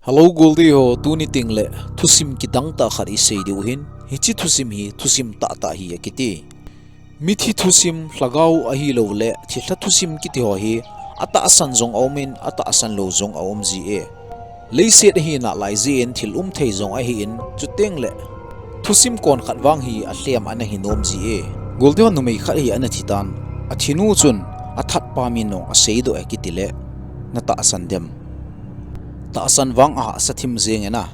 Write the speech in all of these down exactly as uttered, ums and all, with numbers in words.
Hello, Goldie ho, tuni tengle thusim kidang tah khat isei diu ahin, hiche thusim hi thusim tahtah hi akiti. Mithi thusim, lhagao ahilouleh thilha thusim kiti ho hi atahsan jong aumin, atahsan lou jong aum jie. Leiset ahi nalai jeh in thil umthei jong ahin, chutengle thusim kon khat vang hi alhem ana hinom jie. Goldie ho numei khat hi ana thitan, athinu chun athatpa min jong aseidoh e kitile, natahsan dem? Tahsan vang ahahsa thim jenge na.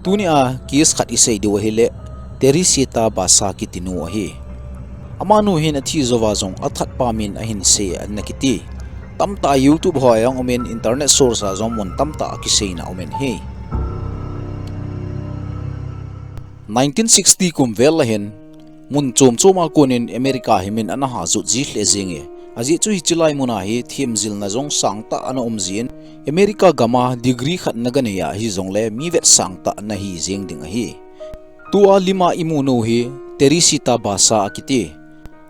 Tunia case khat isei diu ahile, Teresita Basa kitinu ahi. Amanu hin athi jouva jong athatpa min ahin sei ana kiti. Tamtah YouTube hoa jong umin, internet source a jong mun tamtah akiseina umin ahi. Nineteen sixty kum vel ahin, mun chom choma konin America hi min ana hajot ji lheh jenge. Ajeh chu hiche lai muna hi themjilna jong sangtah ana um jin, America gama degree khat naganei a hijongle mi vetsang tah nahi jeng ding ahi. Tua lima imu nau hi Teresita Basa akiti.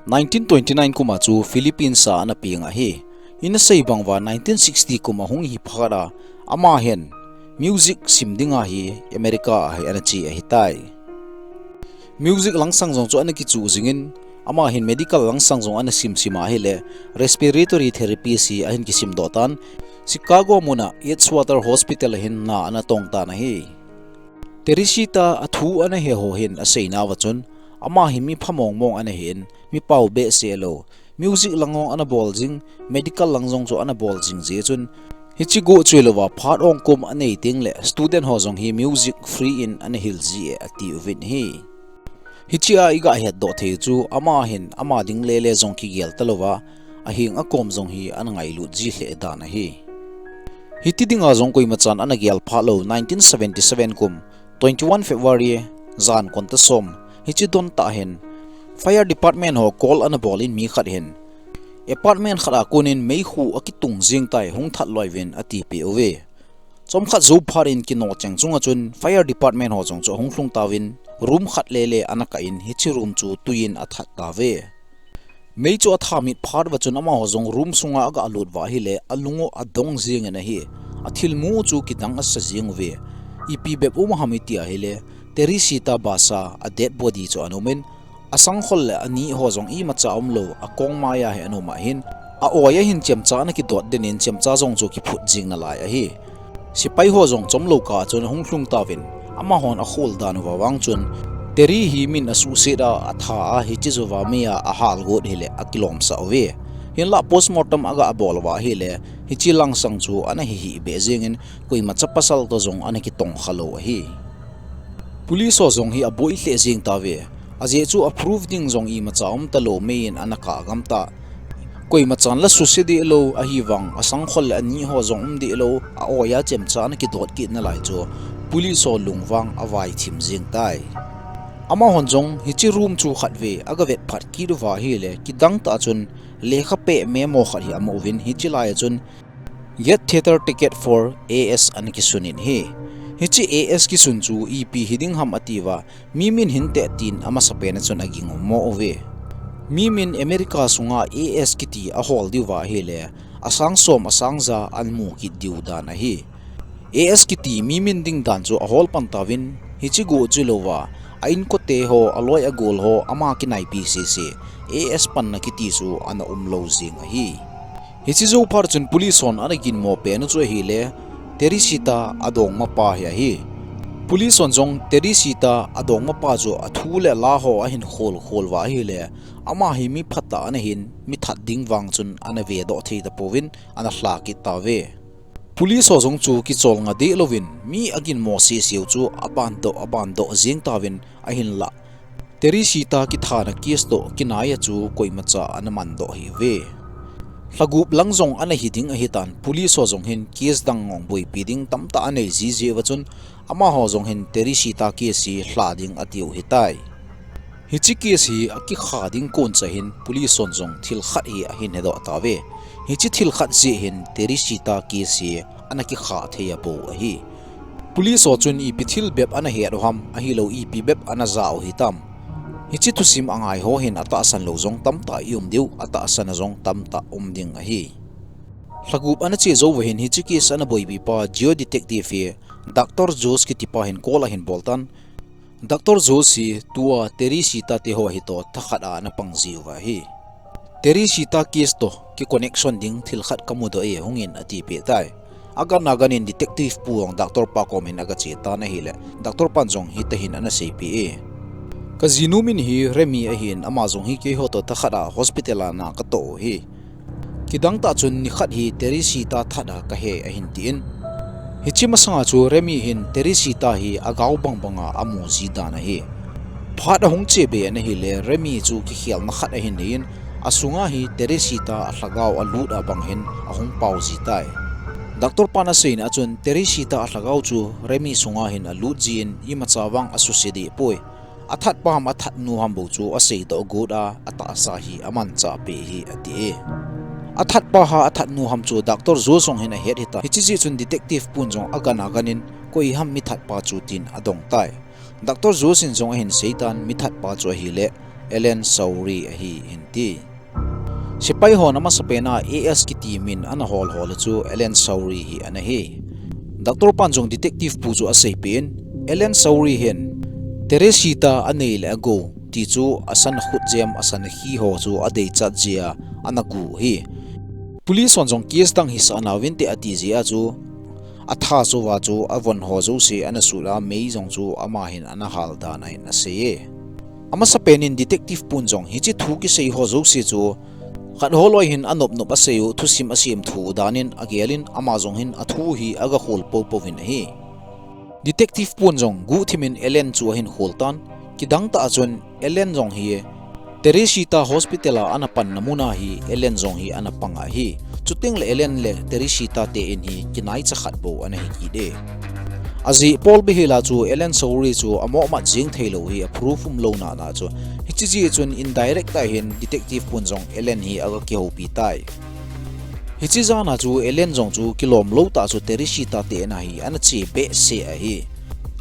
Nineteen twenty-nine kuma chu Philippines a ana peng ahi. Ina sei bang uva nineteen sixty kum ahung hi phat a, ama hin music sim dinga hi America a hi ana che ahitai. Music langsang jong chu ana kichu jingin, ama hin medical langsang jong ana simsim ahile, respiratory therapy hi ahin kisimdoh tan, Chicago muna Edgewater Hospital a hin na ana tong tan ahi. Teresita a thu ana he ho hin aseinauva chun, ama hi mi pha mongmong ana hin, mi pao behseh lou, music lang jong ana bol jing, medical lang jong chu ana bol jing jeh chun, hiche goh chu hilouva phat ong kom anei tengle student ho jong hi music free in ana hil jie atiuvin ahi. Hichea iga hetdoh thei chu, ama hin ama ding lele jong kigel talouva, aheng akom jong hi ana ngailut ji lheh dan ahi. Hiti dinga jong koimachan ana gel phat lou, nineteen seventy-seven kum twenty-one February, jan konta som, hiche don tah hin fire department ho call ana bolin mi khat hin apartment khat a konin meikhu akitung jing tai, hung that loiuvin atipeh uve. Chomkhat jou phat in kino cheng chunga chun fire department ho jong chu ahung lhung tauvin, room khat lele ana kah in hiche room chu twiin athat tauve. Mei chu athamit phat uva chun amaho jong room sunga aga lut uva ahile, alung u adong jingin ahi. Athilmu chu kidang asa jing uve. Ipi bep um ham iti ahile, Teresita Basa a dead body chu ana umin, asangkhol le ani ho jong imacha umlou, akong maiya hi ana um ahin, a-oi a hin chemcha ana kidot den in chemcha jong chu kiphut jing nalai ahi. Sepai ho jong chomlou kah chun ahung lhung tauvin, amahon akhol dan uva vang chun, Teri hi min asuhset a, atha a, hiche jouva meiya ahal got hile akilomsah uve. Hinlah postmortem aga bol uva ahile, hiche langsang chu ana hihih beh jengin, koimacha pasal toh jong ana kitongkha lou ahi. Police ho jong hi aboi lheh jeng tauve. Ajeh chu a proof ding jong imacha umtalou, meiyin ana kah gamtah. Koimachan la suse deh lou, ahivang asangkhol le ani ho jong um deh lou, a-oi a chemcha ana kidot kit nalai chu police ho lung vang avaithim jeng tai. Amahon jong hiche room chu khatvei aga vet phat kit uva ahile, kidang tah chun lekha peh memo khat hi amu uvin, hiche laiya chun Get theater ticket for A S ana kisun in ahi. Hiche A S kisun chu ipi hiding ham atiuva, mi min hinte tin amasapen a chun aging ummo uve. Mi min America sunga A S kiti ahol diuva ahile, asang som asang ja amu kit diu dan ahi. A S kiti mi min ding dan chu ahol pan tauvin, hiche goh chu hilouva, a inkote ho, aloi agol ho, ama kinaipi sese, A S panna kiti chu ana umlou jeng ahi. Hiche jou phat chun police hon ana ginmo pen u chu ahile, Teresita adongmapa hi ahi. Police hon jong Teresita adongmapa chu athu le la ho ahin khol khol uva ahile, ama hi mi phatah ana hin, mi that ding vang chun ana vedoh thei tapouvin, ana lha kit tauve. Police ho jong chu kicholnga deh louvin, mi aginmo seseu chu abandoh, abandoh jeng tauvin, ahinlah Teresita kithana case toh kinaiya chu koimacha ana mandoh hih uve. Lhagup lang jong ana hiding ahitan, police ho jong hin case dang jong boipi ding tamtah anei jiji uva chun, amaho jong hin Teresita case hi lha ding atiu hitai. Hiche case hi akikha ding koncha hin police hon jong thil khat hi ahin hedoh tauve. Hiche thil khat jeh hin Teresita case hi ana kikha thei abou ahi. Police ho chun ipi thil bep ana het u ham, ahilou ipi bep ana ja u hitam. Hiche thusim angai ho hin atahsan lou jong tamtah i um diu, atahsan a jong tamtah um ding ahi. Lhagup ana che jou uva hin hiche case ana boipi pa Geo Detective hi Doctor Jones kiti pa hin call ahin bol tan. Doctor Jones hi tua Teresita te ho hi toh thakhat a ana pang jiu ahi. Teresita case toh ki connection ding thil khat kamu doh e, hungin ati peh tai. Agan agan in detective pu jong doctor pa kom in aga che tan ahile, doctor pan jong hiti hin ana seipeh e. Ka jinu min hi Remi ahin, ama jong hi keiho toh thakhat a hospital a na katoh u ahi. Kidang tah chun nikhat hi Teresita that a kahe ahin tin. Hiche masanga chu Remi hin Teresita hi agao bang banga amu ji dan ahi. Phat ahung che be ana hile Remi chu kikhelna khat ahin nei in, asunga hi Teresita alhagao alut a bang hin ahung pao ji tai. Doctor pan asei na chun Teresita alhagao chu Remi sunga hin alut jin imacha vang asuse deh poi. Athat pa ham athat nu ham bou chu asei doh got a, atahsa hi amanchah peh hi ati e. Athat pa ham athat nu ham chu Doctor Jones jong hin ahet hita. Hiche jeh chun detective pun jong agan agan in koi ham mi that pa chu tin adong tai. Doctor Jones in jong ahin sei tan mi that pa chu ahile Alan Sawry ahi hin ti. Sepai hon amasapen a A S kiti min ana hol hol chu Alan Sawry hi ana hi. Doctor pan jong detective pu chu aseipeh in, Alan Sawry hin Teresita anei le agou ti chu asan akhutjem, asan akhi ho chu adeichat jeh a ana gu hi. Police hon jong case dang hisah nauvinte ati jeh a chu atha chouva chu avon ho jouse ana sut a, mei jong chu ama hin ana hal dan ahin asei e. Amasapen in detective pun jong hiche thu kisei ho jouse chu khat ho loi hin anop nop asei u, thusim asemthu u dan in agel in, ama jong hin athu hi aga khol poupou vin ahi. Detective pun jong guhthim in Alan chu ahin khol tan, kidang tah chun Alan jong hi Teresita hospital a ana panna mun a hi Alan jong hi ana pang ahi. Chuteng le Alan le Teresita te in hi kinaicha khat bou ana hi kit e. Ajeh Paul Behela chu Alan Sawry chu amoh mat jeng thei lou hi a proof um lou nana chu, hiche jeh chun indirect a hin detective pun jong Alan hi aga kihoupi tai. Hiche jan a chu Alan jong chu kilom lou tah chu Teresita te in a hi ana che behseh ahi.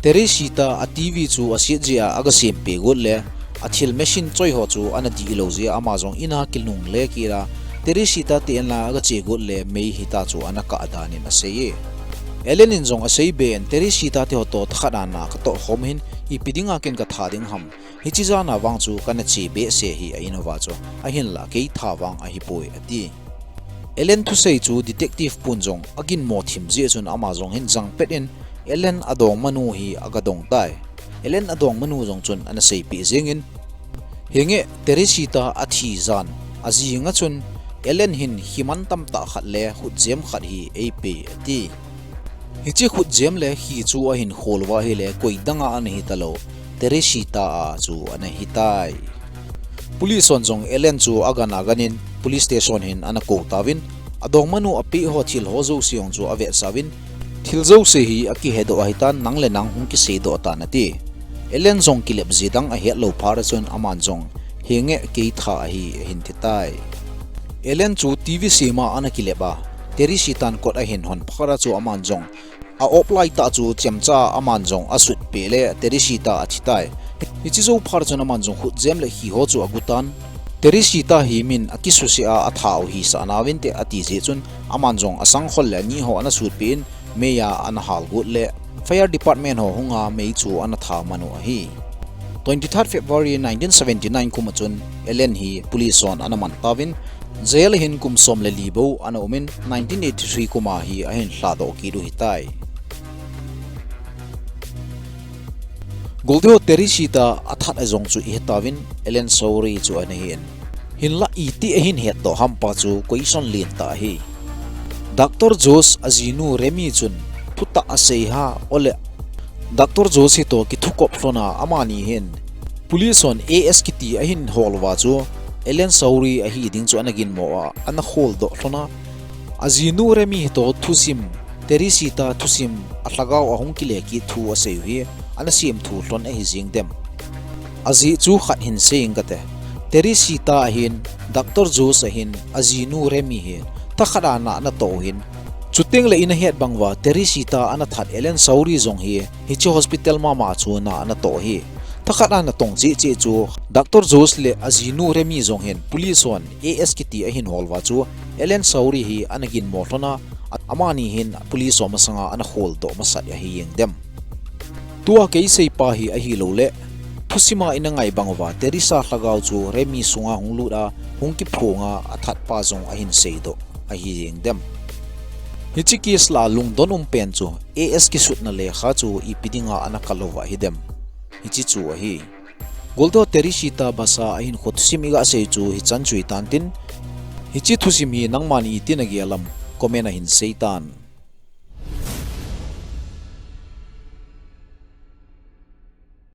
Teresita a T V chu aset jeh a aga sem peh got le, athil machine choi ho chu ana dih lou jeh a ama jong in a kinungle kit a, Teresita te in la aga che got le mei hita chu ana kah dan in asei e. Alan in jong asei be in, Teresita te ho toh thakhat a na katoh khom hin, ipi dinga ken katha ding ham. Hiche jan a vang chu kana che behseh hi a in uva chu, ahinla kei tha vang ahipoi ati. Alan thusei chu detective pun jong aginmo thim jeh chun ama jong hin jangpet in Alan adongmanu hi aga dong tai. Alan adongmanu jong chun ana seipeh jeng in, henge Teresita athi jan ajing a chun Alan hin khi mantam tah khat le khutjem khat hi eipeh ati. Hiche khutjem le khi chu ahin khol uva ahile koi dang a ana hita lou, Teresita a chu ana hitai. Police hon jong Alan chu agan agan in police station hin ana kou tauvin, adongmanu apeh ho thil ho jouse jong chu avetsah uvin, thil jouse hi akihedoh ahitan, nang le nang hung kiseidoh tan ati. Alan jong kilep ji dang ahet lou phat a chun aman jong, henge kei tha ahi ahin ti tai. Alan chu T V sem a ana kilep a, Teresitan kot ahin hon phat a chu aman jong a-op lai tah chu chemcha a aman jong asut peh le Teresita athi tai. Hiche jou phat chun aman jong khutjem le khi ho chu agu tan. Teresita hi min akisuse a atha u hisah nauvinte ati jeh chun aman jong asangkhol le ani ho ana sutpeh in mei a ana hal got le fire department ho hunga mei chu ana tha man u ahi. Twenty-third February nineteen seventy-nine kum a chun Alan hi police hon ana man tauvin, jail a hin kum som le li bou ana um in, nineteen eighty-three kum a hi ahin lhadoh kit u hitai. Goldiho Teresita athat a jong chu ihetauvin, Alan Sawry chu ana hin. Hinla iti ahin hetdoh ham pa chu question lentah ahi. Doctor Jones ajinu Remi chun thutah asei ha, ole Doctor Jones hitoh kithukop lhon a amani hin police hon A S kiti ahin hol uva chu Alan Sawry ahi ding chu ana ginmo a, ana kholdoh lhon a. Ajinu Remi hitoh thusim, Teresita thusim, alhagao ahung kile kit thu asei u hi ana semthu lhon ahi jeng dem? Ajeh chu khat hin sei inge kate. Teresita ahin, Doctor Jones ahin, ajinu Remi hin, thakhat a na ana toh u hin. Chuteng le ina het bang uva, Teresita ana that Alan Sawry jong hi, hiche hospital mama chu na ana toh hi. Thakhat a natong cheh cheh chu Doctor Jones le ajinu Remi jong hin police hon A S kiti ahin hol uva chu Alan Sawhney hi ana ginmo lhon a, amani hin police ho masanga ana holdoh masat ahi jeng dem. Tua kei seipa hi ahilou le, thusim a ina ngai bang uva Teresa lhagao chu Remi sunga hung lut a, hung kiphong a, athat pa jong ahin seidoh ahi jeng dem. Hiche case lah a lungdon um pen chu A S kisutna lekha chu ipi dinga ana kal uva ahi dem. Hiche chu ahi. Goldo Teresita Basa a hinkho thusim iga sei chu hichan chu hitan tin, hiche thusim hi nangman iti nagel em, comment a hin sei tan.